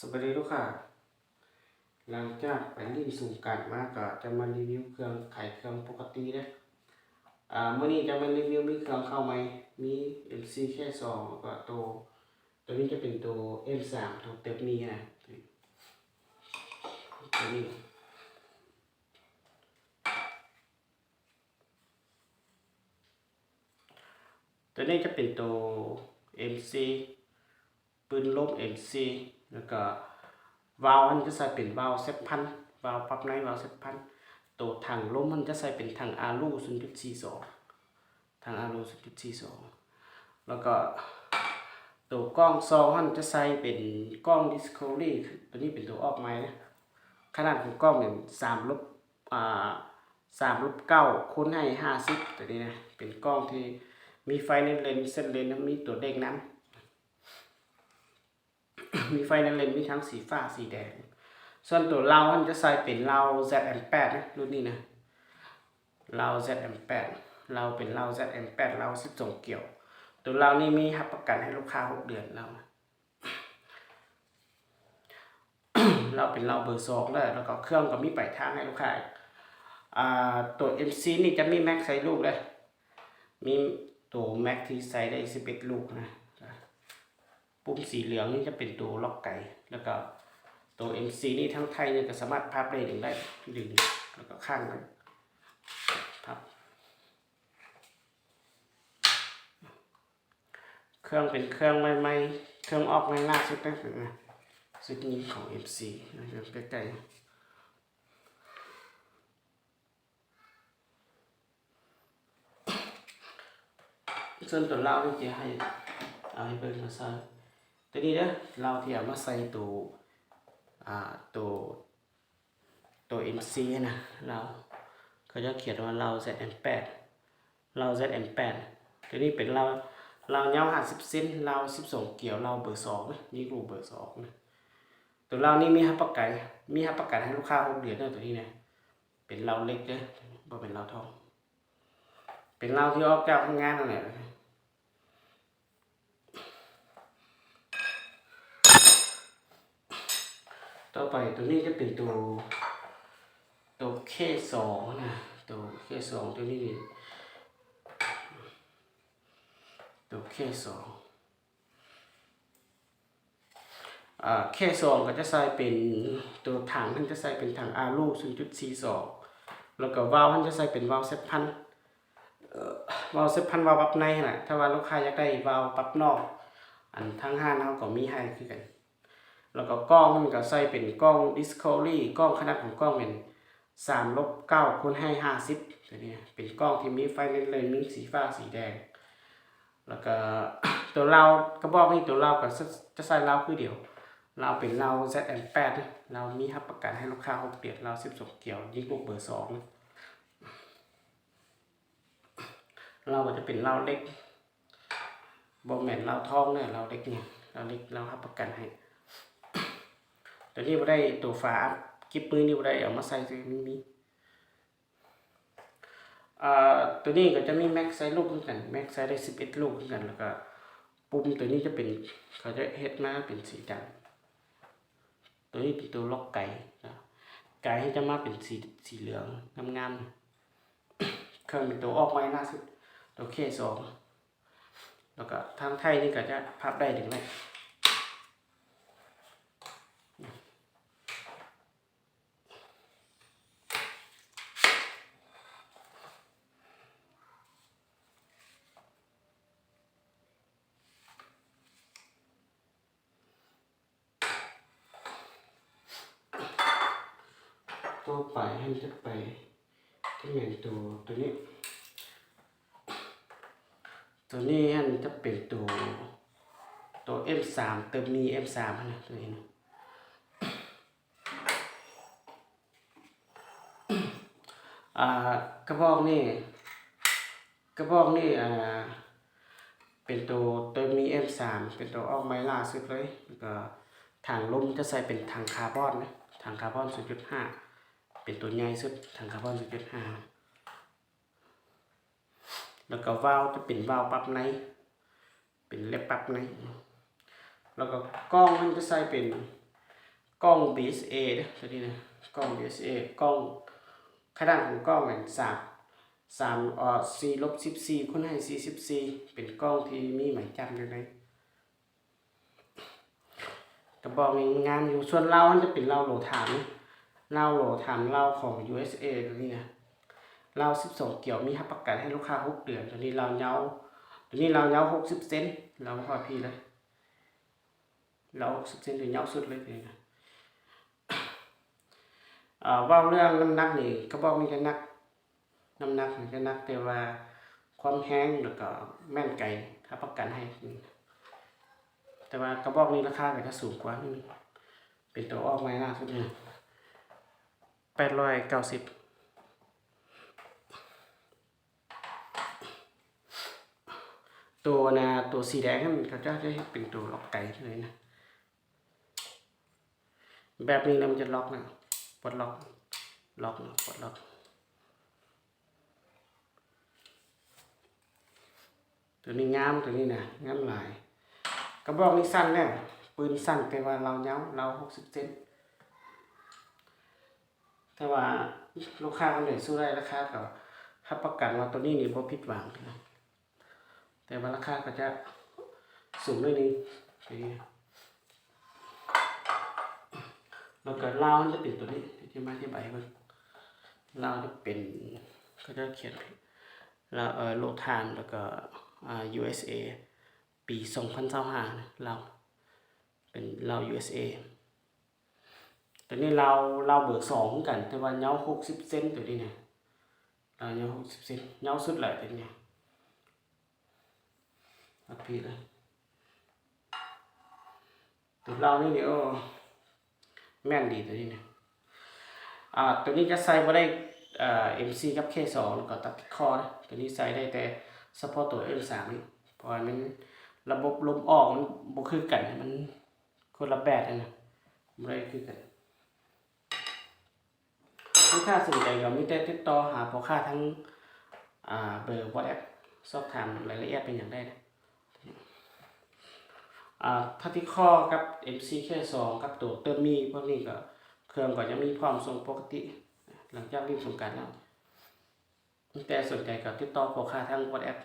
ສະບາຍດີລູກຄ້າ, ຫຼັງຈາກໄປຫຼິ້ນສົງການມາ ກໍຈະມາຣີວິວເຄື່ອງ, ຂາຍເຄື່ອງປົກກະຕິເດ້. ອາ ມື້ນີ້ຈະມາຣີວິວມີເຄື່ອງເຂົ້າໃໝ່, ມີເອັມຊີ ເຄສອງ ແລ້ວກໍໂຕ, ໂຕນີ້ຈະເປັນໂຕເອັມສາມ ໂຕເຕີບມີນະ, ໂຕນີ້. ໂຕນີ້ຈະເປັນໂຕເອັມຊີ ປືນລົມເອັມຊີ ແລ້ວກໍວາວຫັ້ນຈະໃສ່ເປັນວາວເຊັດພັນ, ວາວປັບໃນ ວາວເຊັດພັນ. ໂຕຖັງລົມຫັ້ນຈະໃສ່ເປັນຖັງອາລູ ສູນຈຸດສີ່ສອງ ຖັງອາລູ ສູນຈຸດສີ່ສອງ ແລ້ວກໍໂຕກ້ອງຊອງຫັ້ນຈະໃສ່ເປັນກ້ອງດິສຄັຟເວີຣີ ໂຕນີ້ເປັນໂຕອອກໃໝ່ນະ. ຂະໜາດຂອງກ້ອງແມ່ນສາມລົບ ອ່າ ສາມລົບເກົ້າຄູນໃຫ້ຫ້າສິບ ໂຕນີ້ນະ ເປັນກ້ອງທີ່ມີໄຟໃນເລນ, ເສັ້ນເລນມີຕົວເດ້ງນຳ, ມີໄຟໃນເລນ ມີທັງສີຟ້າ ສີແດງ. ສ່ວນໂຕເລົາຫັ້ນຈະໃສ່ເປັນເລົາແຊັດເອັມແປດນະ, ລຸ້ນນີ້ນະ ເລົາແຊັດເອັມແປດ, ເລົາເປັນເລົາແຊັດເອັມແປດ ເລົາສິບສອງກຽວ. ໂຕເລົານີ້ມີຮັບປະກັນໃຫ້ລູກຄ້າຫົກເດືອນເນາະ. ເລົາເປັນເລົາເບີສອງເດີ ແລ້ວກໍເຄື່ອງກໍມີປາຍທາງໃຫ້ລູກຄ້າ. ອ່າ ໂຕເອັມຊີນີ້ຈະມີແມັກໃສ່ລູກເດີ, ມີໂຕແມັກທີ່ໃສ່ໄດ້ສິບເອັດລູກນະ. ປຸ່ມສີເຫຼືອງນີ້ຈະເປັນໂຕລັອກໄກ, ແລ້ວກໍໂຕເອັມຊີນີ້ທາງໄທນີ້ກໍສາມາດພັບໄດ້, ດຶງໄດ້, ດຶງ ແລ້ວກໍຄ້າງໄດ້, ພັບ. ເຄື່ອງເປັນເຄື່ອງໃໝ່ໆ, ເຄື່ອງອອກໃໝ່ລ່າສຸດເດ້ ຊຸດນີ້ຂອງເອັມຊີ ໃກ້ໆ. ສ່ວນຕົວເລົານີ້ຈະໃຫ້ ເອົາໃຫ້ເບິ່ງມາໃສ່ ຕົວນີ້ເດີ, ເລົາທີ່ເອົາມາໃສ່ໂຕ ອ່າ ໂຕ ໂຕເອັມຊີນະ, ເລົາ ເຂົາເຈົ້າຂຽນວ່າເລົາແຊັດເອັມແປດ, ເລົາແຊັດເອັມແປດ. ຕົວນີ້ເປັນເລົາ ເລົາຍາວຫ້າສິບເຊັນ, ເລົາສິບສອງກຽວ, ເລົາເບີສອງນະ, ຍິງລູກເບີສອງນະ. ຕົວເລົານີ້ມີຮັບປະກັນ, ມີຮັບປະກັນໃຫ້ລູກຄ້າຫົກເດືອນເດີ ຕົວນີ້ນະ. ເປັນເລົາເຫຼັກເດີ, ບໍ່ແມ່ນເລົາທອງ. ເປັນເລົາທີ່ອອກຈາກໂຮງງານນັ້ນແຫຼະ. ຕໍ່ໄປຕົວນີ້ຈະເປັນຕົວ ຕົວເຄສອງນະ, ຕົວເຄສອງຕົວນີ້ ຕົວເຄສອງ ອ່າ ເຄສອງກໍຈະໃສ່ເປັນ ຕົວຖັງຫັ້ນຈະໃສ່ເປັນຖັງອາລູ ສູນຈຸດສີ່ສອງ ແລ້ວກໍວາວຫັ້ນຈະໃສ່ເປັນວາວເຊັດພັນ ເອີ ວາວເຊັດພັນ ວາວປັບໃນຫັ້ນນະ. ຖ້າວ່າລູກຄ້າຢາກໄດ້ວາວປັບນອກ ອັນທາງຮ້ານເຮົາກໍມີໃຫ້ຄືກັນ. ແລ້ວກໍກ້ອງມັນກໍໃສ່ເປັນກ້ອງດິສຄັຟເວີຣີ ກ້ອງຂະໜາດຂອງກ້ອງແມ່ນສາມລົບເກົ້າຄູນໃຫ້ຫ້າສິບ ຕົວນີ້ເປັນກ້ອງທີ່ມີໄຟເລນ ມີສີຟ້າສີແດງ. ແລ້ວກໍຕົວເລົາ ກະບອກນີ້ ຕົວເລົາກໍຈະໃສ່ເລົາຄືດຽວ, ເລົາເປັນເລົາແຊັດເອັມແປດ ເລົາມີຮັບປະກັນໃຫ້ລູກຄ້າຫົກເດືອນ, ເລົາສິບສອງກຽວ ຍິງລູກເບີສອງ. ເລົາກໍຈະເປັນເລົາເຫຼັກ ບໍ່ແມ່ນເລົາທອງເດີ, ເລົາເຫຼັກນີ້ ເລົາເຫຼັກ ເລົາຮັບປະກັນໃຫ້. ຕົວນີ້ບໍ່ໄດ້, ຕົວຝາກິບມືນີ້ບໍ່ໄດ້ເອົາມາໃສ່, ມັນມີ. ເອີ ຕົວນີ້ກໍຈະມີແມັກໃສ່ລູກຄືກັນ, ແມັກໃສ່ໄດ້ສິບເອັດລູກຄືກັນ. ແລ້ວກໍປຸ່ມຕົວນີ້ຈະເປັນ, ເຂົາຈະເຮັດມາເປັນສີດຳ. ຕົວນີ້ເປັນຕົວລັອກໄກນະ, ໄກຈະມາເປັນສີ ສີເຫຼືອງງາມໆ. ເຄື່ອງເປັນຕົວອອກໃໝ່ລ່າສຸດ ຕົວເຄສອງ ແລ້ວກໍທາງໄທນີ້ກໍຈະພັບໄດ້ ດຶງໄດ້. ຕໍ່ໄປຫັ້ນຈະໄປ ຈະແມ່ນໂຕ ໂຕນີ້, ໂຕນີ້ຫັ້ນຈະເປັນໂຕ ໂຕເອັມສາມ ເຕີມມີເອັມສາມຫັ້ນນະ ໂຕນີ້ນະ. ອ່າ ກະບອກນີ້ ກະບອກນີ້ ອ່າ ເປັນໂຕ ໂຕມີເອັມສາມ ເປັນໂຕອອກໃໝ່ລ່າສຸດເລີຍ. ແລ້ວກໍຖັງລົມຈະໃສ່ເປັນຖັງຄາບອນນະ, ຖັງຄາບອນສູນຈຸດຫ້າ ເປັນໂຕໃຫຍ່ສຸດ, ຖັງຄາບອນສູນຈຸດຫ້າ. ແລ້ວກໍວາວຈະເປັນວາວປັບໃນ ເປັນເລັບປັບໃນ. ແລ້ວກໍກ້ອງມັນຈະໃສ່ເປັນ ກ້ອງ ບີເອັສເອ ເດີ ຕົວນີ້ນະ ກ້ອງ ບີເອັສເອ ກ້ອງ ຂະໜາດຂອງກ້ອງແມ່ນສາມ ສາມ ເອີ ສີ່ລົບສິບສີ່ຄູນໃຫ້ສີ່ສິບສີ່ ເປັນກ້ອງທີ່ມີໝາຍຈັບຢູ່ໃນ ກະບອກນີ້ງາມຢູ່. ສ່ວນເລົາຫັ້ນຈະເປັນເລົາໂຫຼທາມ ເລົາໂຫຼທາມ ເລົາຂອງ ຢູເອັສເອ ຕົວນີ້ນະ ເລົາສິບສອງກຽວ ມີຮັບປະກັນໃຫ້ລູກຄ້າຫົກເດືອນ. ຕົວນີ້ເລົາເຍົາ ຕົວນີ້ເລົາເຍົາຫົກສິບເຊັນ ເລົາພໍດີເລີຍ ເລົາຫົກສິບເຊັນ ຕົວເຍົາສຸດເລີຍຕົວນີ້ນະ. ເອີ ເວົ້າເລື່ອງນ້ຳໜັກນີ້ ກະບອກນີ້ກະໜັກ ນ້ຳໜັກນີ້ກະໜັກ ແຕ່ວ່າຄວາມແຮງ ແລ້ວກະແມ່ນໄກ ຮັບປະກັນໃຫ້. ແຕ່ວ່າກະບອກນີ້ລາຄາກະຈະສູງກວ່າ ເປັນໂຕອອກໃໝ່ລ່າສຸດນີ້ ແປດຮ້ອຍເກົ້າສິບ. ໂຕນະ ໂຕສີແດງຫັ້ນ ເຂົາເຈົ້າຈະເຮັດເປັນໂຕລັອກໄກເລີຍນະ. ແບບນີ້ແລ້ວມັນຈະລັອກນະ ປົດລັອກ ລັອກນະ ປົດລັອກ. ຕົວນີ້ງາມ ຕົວນີ້ນະ ງາມຫຼາຍ. ກະບອກນີ້ສັ້ນແລ້ວ ປືນສັ້ນ ແຕ່ວ່າເລົາຍາວ ເລົາຫົກສິບເຊັນ. ແຕ່ວ່າລູກຄ້າຄົນໃດສູ້ໄດ້ ລາຄາກະຮັບປະກັນວ່າໂຕນີ້ນີ້ບໍ່ຜິດຫວັງ. ແຕ່ວ່າລາຄາກະຈະສູງໜ້ອຍໜຶ່ງ. ແລ້ວກະເລົາມັນຈະເປັນໂຕນີ້ ຈະມາອະທິບາຍໃຫ້ເບິ່ງ. ເລົາຈະເປັນ ເຂົາຈະຂຽນ ເອີ ໂຫຼທາມ ແລ້ວກະ ອ່າ ຢູເອັສເອ ປີສອງພັນຊາວຫ້າ ເລົາ ເປັນເລົາ ຢູເອັສເອ. ຕົວນີ້ເລົາ ເລົາເບີສອງຄືກັນ ແຕ່ວ່າຍາວຫົກສິບເຊັນ ຕົວນີ້ນະ ເລົາຍາວຫົກສິບເຊັນ ຍາວສຸດແຫຼະຕົວນີ້ ອັບພີດເລີຍ. ຕົວເລົານີ້ນີ້ ໂອ້ ແມ່ນດີຕົວນີ້ນະ. ອ່າ ຕົວນີ້ຈະໃສ່ບໍ່ໄດ້ ເອີ ເອັມສີ່ ກັບ ເຄສອງ ແລ້ວກໍຕັດຕິດຄໍເດ້. ຕົວນີ້ໃສ່ໄດ້ແຕ່ສະເພາະຕົວ ເອັມສາມ ນີ້ ເພາະວ່າມັນ ລະບົບລົມອອກມັນບໍ່ຄືກັນ ມັນຄົນລະແບບຫັ້ນນະ ບໍ່ໄດ້ຄືກັນ. ລູກຄ້າສົນໃຈກໍມີແຕ່ຕິດຕໍ່ຫາພໍ່ຄ້າທາງ ອ່າ ເບີ WhatsApp ສອບຖາມລາຍລະອຽດເປັນຫຍັງໄດ້ນະ. ອ່າ ທັດຕິຄໍກັບ ເອັມສີ່ ເຄສອງ ກັບໂຕເຕີມມີພວກນີ້ກໍ ເຄື່ອງກໍຍັງມີພ້ອມສົ່ງປົກກະຕິ ຫຼັງຈາກຫຼິ້ນສົງການແລ້ວ. ແຕ່ສົນໃຈກໍຕິດຕໍ່ພໍ່ຄ້າທາງ WhatsApp